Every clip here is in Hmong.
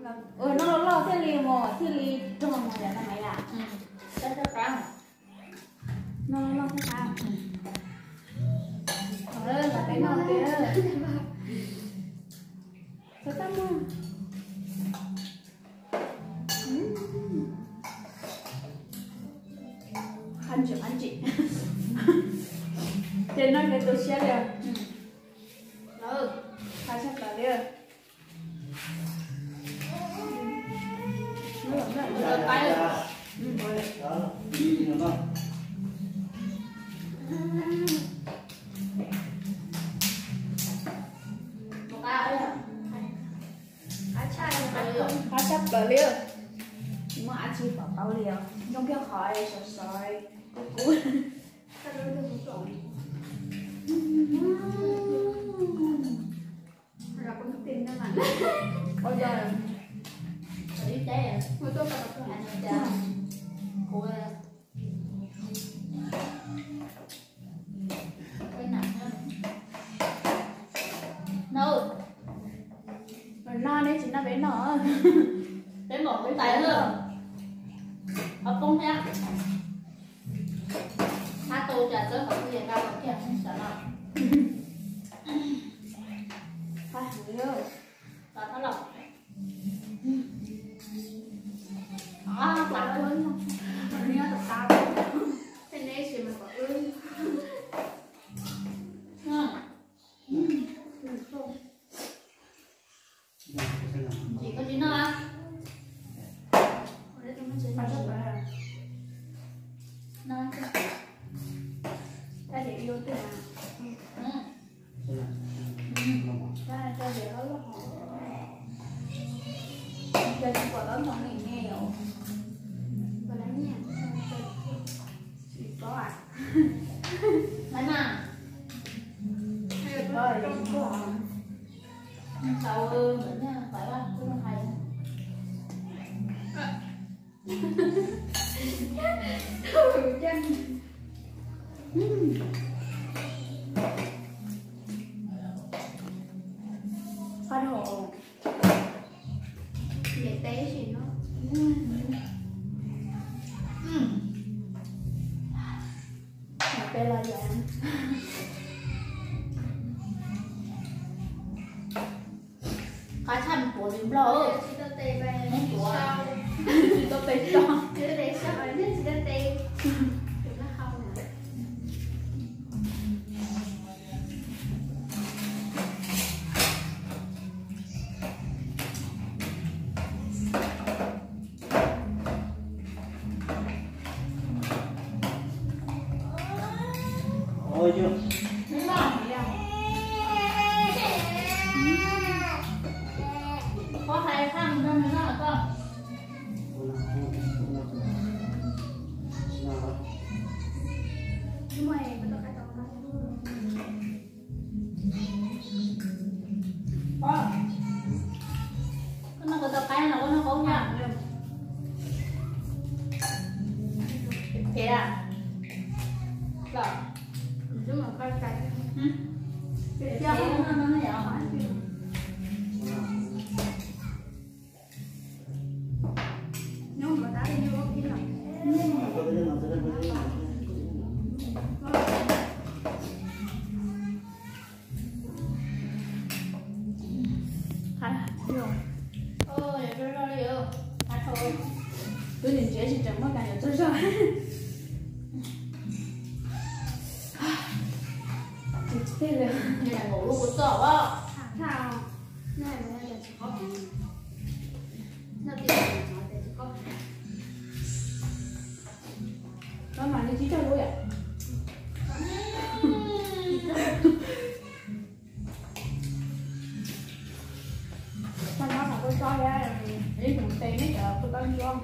Ua noj loj loj thiaj li mus thiaj li rog mus yom, Maiv Yaj? Noj loj loj thiaj qab. Lam peb noj tiag. Txhob tab muag. Qab ntsim qab ntsim. Ces noj ces tu siab li. Qab tshaj plaws li. Qab tshaj plaws li. Muaj dab tsi pom tau li os, zoo kiag qhov sov sov kub kub. Noj, neb tsis noj peb noj. Peb npaum tais lawm, qhov poob thiab. Hab tu cas txawb qhov twj ywm nqa los kiag xwb no. Qab heev li. Los thab los. Plam wb, nyob tom qab, tej neb tsis mas plam wb. Ntsim koj tsis noj. Tsis pom tau ntoo ne ne os. Tsis pom a. Laiv mas. Tau, tau, tau hais. Qab dhau. Niam teb sim no. Niam teb los yom. Qab tshaj puav li nplog. Tsis tau tes so. Tsis tau tes so. Tsis tau tes so, nej tsis tau tes. Tus no hau na. Koj hais phaj mus rau nws noj koj. Koj noj koj tau qaib no koj noj qaub nyob. Phem a. Los. Phem a. Twb nim ntsiav tsis tseem muaj kas yuav txog zog. Tsis tej li. Nkaum lub kuv txoj os. Koj mam li tsis txog lub yom. Koj nyob qhov koj txob thiab, ib tus tes neb cov kuj tau ncuab.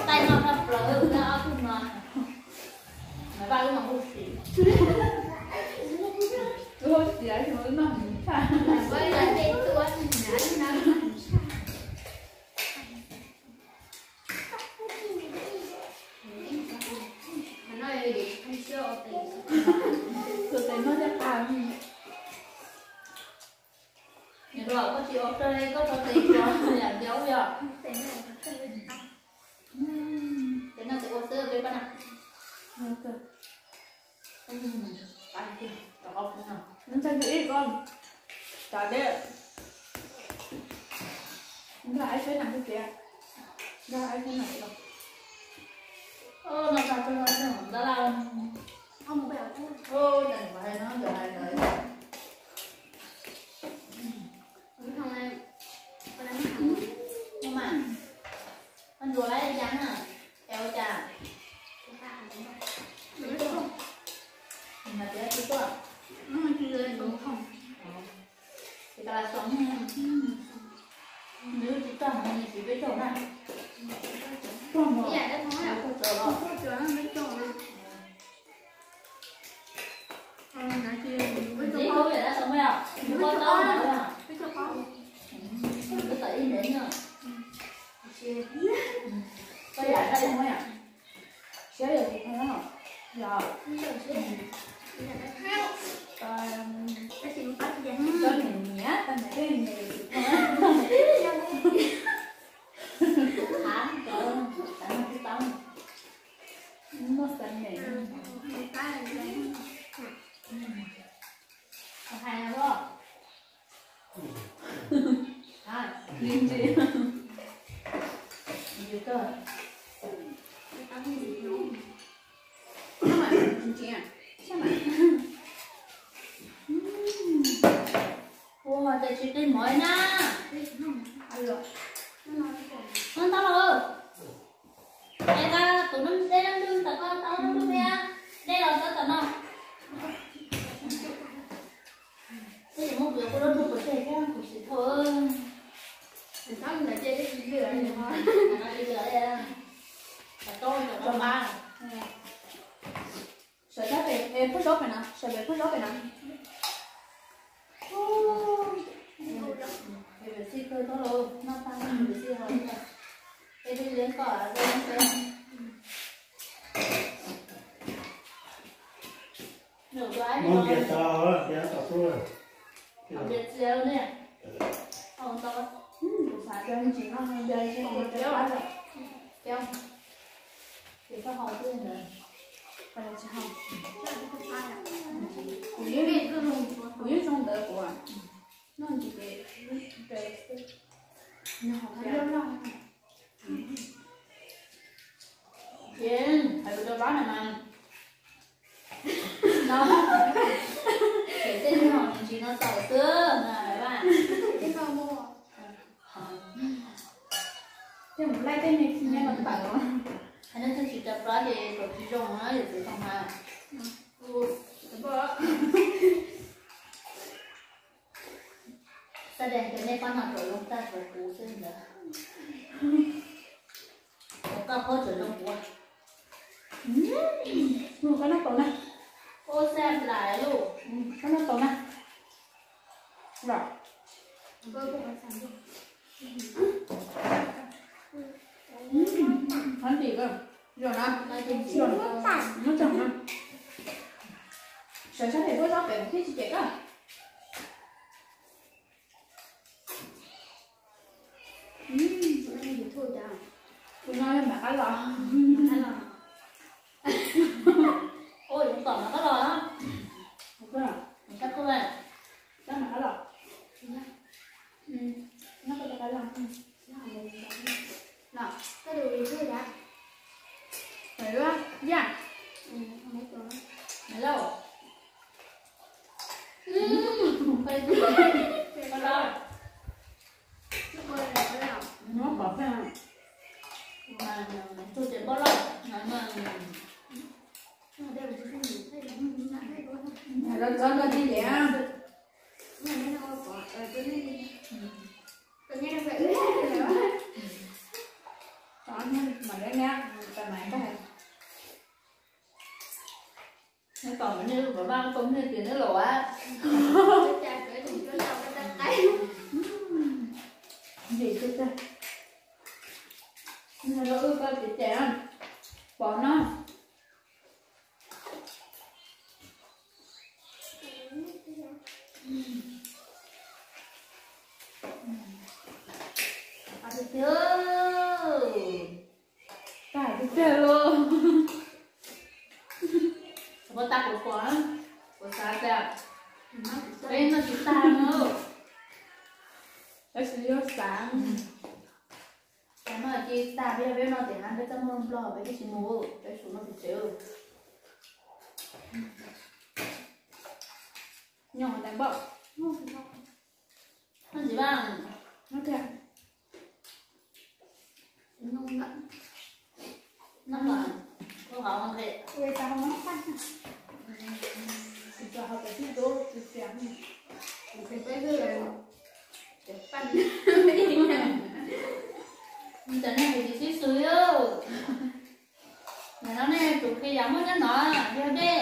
Tej no noj plaws ua ob tug no, Maiv Vaj lub no kuj siv. Lub siav lub no tshaj. Tus tes no coj qab. Nws los koj tsis ua koj, koj rau tes tso yam ncaub yom. Tes no tes ua xwb peb pab na. Ntag ib ko, cov dej. Nkag aib seb na, nkag aib seb na. No tas tag no ntawd lawm. Cas nws hais no nkawd hais ntawd. Mus mas, koj ntsuas lawm cas na, es ua cas? Mas tias tsis tuaj. Ces tas las xoom, nws tsis txog mas nws siv peb caug na. Tuaj mus, tuaj txog los. Ntxiv hauv yam dab tau me os, nws pab tau na. Nws tawm ib ntev na. Koj yam dab tau me os. Siab yog tus no yog. Koj niam nyiam tau niam tej niam tus no. Hav cov xav no tsis tau. Muaj xav niam. Hais os. Ua cas tsis qi mov na. Ntau los. Es tas tus no dej dab ntub, tas koj tau dab ntub thiab, dej los txog tom no. Twb tsis muab kuv yuav kuv lub ntuj puas tseg thiab kuv siv thauj. Sawv sab pem, pheej zaub pem na, sawv pem pheej zaub pem na. Peb xij kawg tau los noj tag, peb xij ho, peb twb li koj peb xij. Mus ntiav tau, ntiav tau xub. Ntiav txias ne. Tus xav ntiav ntsis no, ntiav ntsis no, ntiav pab lawm. Ces koj haus xwb ntawd. Kuv yeej, kuv yeej zoo ntawd kuv noj ntsis ces, noj haus loj loj. Ces hais kuv cov pab na mas, no, ces tej me hom ntsis no txaus xwb na, Maiv Vaj. Tej mus laij tej me khi nyob no tawm los. Hais no tsis cov pab ces kom tsis zoo na, yog tsis zoo mas. Xav tias cov nej pab no tsuas zoo tag rau kuv xwb ntawd. Koj pab tsuas zoo kuv. Koj noj tau na. Ua xaj plam lus, koj noj tau na. Los. Hov ntim, yog na, muab tso na. Sawv sab pem pheej zaub pem thiab tsis cem koj. Tus no yog Maiv Qab los. Ua yuav tom Maiv Qab los na. Kab tuaj, kab Maiv Qab los. Noj koj cov qab los. Los, koj tus tus yam. Maiv Lauj, Nyob pov pheej, tus ces npauj loj no. Txhob txhob txhob txhob txhob. Nyob tom nej lub pam vaj tau nej tias nej laus a. Yim tiag tiag. Nws los wb koj ces ces pov no. Tiag tiag, tag tiag tiag los. Kuv tag kuv pom, kuv xav tias peb noj tsis tag no, tab sis yog xav. Peb noj tsis tag, peb yog peb noj tias hab peb txaj muag nplog peb twb tsis mus, peb tsum noj pem tsev. Nyob hauv tais npauj. Noj ntxiv vaj. Noj mas, ua qhov nqe. Cov neeg tsis sib xws. Nim no nej tus qhia yam muaj nyob no, yog dej.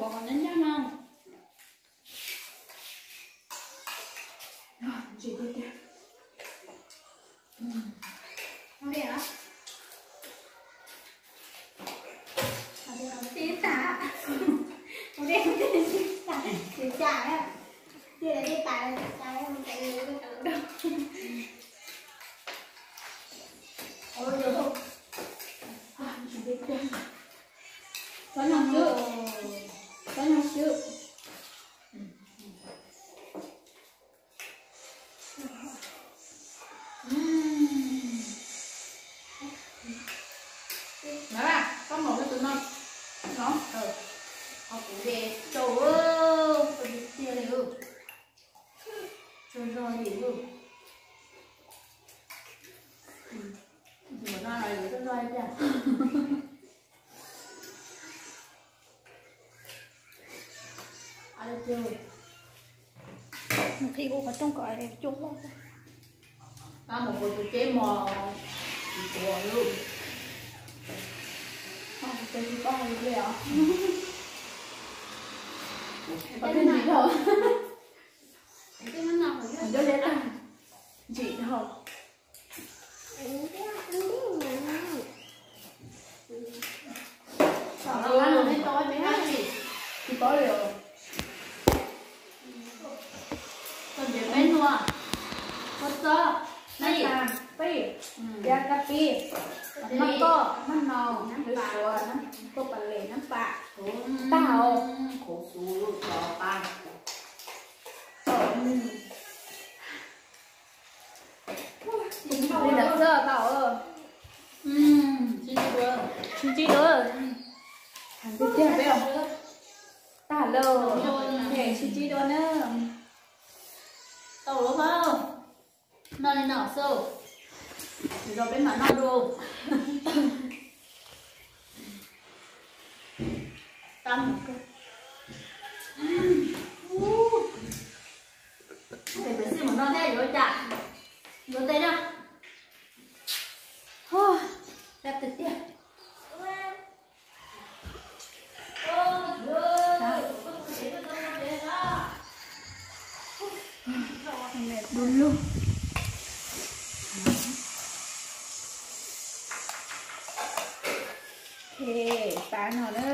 Pov nyob nyob no. Ntsim tiag tiag. Txhob nyuag xwb, txhob nyuag xwb. Na, koj mus rau tus no no. Ho kuv de rau, koj tiag tiag li, tsaug zog li. Tus no los yuav tsaug zog li tiag. Nqhis kuv qhov rooj kom cua loj. Pab mus kuv tus teb mos, kuv lub, kuv tsis paub hais li os. Ntsim dhau. Ntsim dhau. Tsis paub li os. Koj ntiav peb nuav, kua txob, nab tas, pib, piav kab pib, noj koj, noj nau, lwv suav, kua pas les, nab pas, tag os. Li ntawd xwb tau. Sib ntsib dua. Heev tiag tiag peb os. Tag lawm. Sib ntsib dua na. Tau lawm. Noj li no xwb, lwm zaus peb mam noj dua. Tab, peb xij mus no thiab yuav cas, yuav tej na. Dab tiag tiag. Du lug. Ok, pab no na.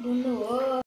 Du lug.